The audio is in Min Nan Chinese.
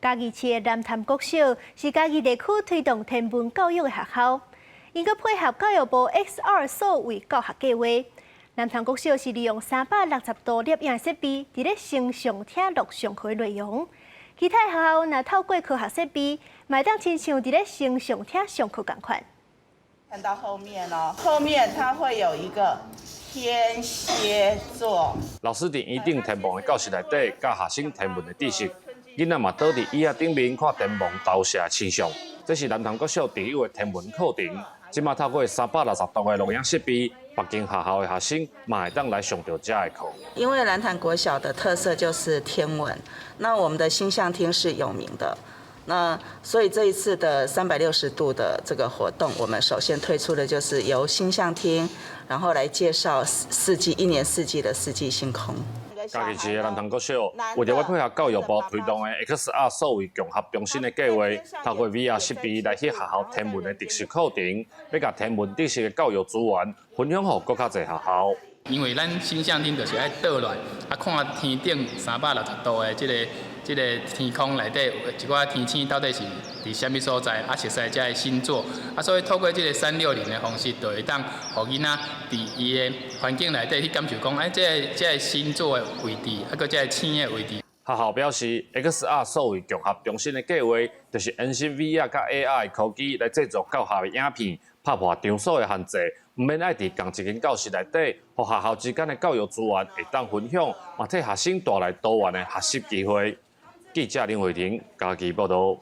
嘉義市的南潭國小是嘉義地區推動天文教育的學校，𪜶閣配合教育部 XR 數位教學計劃。南潭國小是利用360度攝影設備，佇咧星象廳錄上課內容。其他學校若透過科學設備，嘛會當親像佇咧星象廳上課仝款。看到後面哦，後面它會有一個天蠍座。老師佇圓頂天幕的教室內底教學生天文的知識，囡仔嘛倒佇椅仔頂面看天幕投射星象。這是南潭國小特有的天文課程。這馬透過360度的錄影設備，別間學校的學生嘛會當來上著遮的課。因為南潭國小的特色就是天文，那我們的星象廳是有名的。那所以這一次的360度的這個活動，我們首先推出的就是由星象廳，然後來介紹四季一年四季的四季星空。嘉義市的南潭國小為著欲配合教育部推動的 XR 數位共學中心的計劃，透過 VR 設備來去學校天文的特色課程，欲共天文知識的教育資源分享予閣較濟學校。因為咱星象廳就是愛倒落來，啊看天頂360度的這個天空內底有一寡天星到底是佇啥物所在，啊熟悉這个星座，啊所以透過這個360的方式，就會當予囡仔佇伊的環境內底去感受講，哎，這個星座的位置，啊閣這个星的位置。學校表示，XR 數位共學中心的計劃，就是延伸 VR 佮 AR 科技來製作教學的影片，拍破場所的限制，毋免愛佇仝一間教室內底，予學校之間的教育資源會當分享，嘛替學生帶來多元的學習機會。記者林慧婷嘉義報導。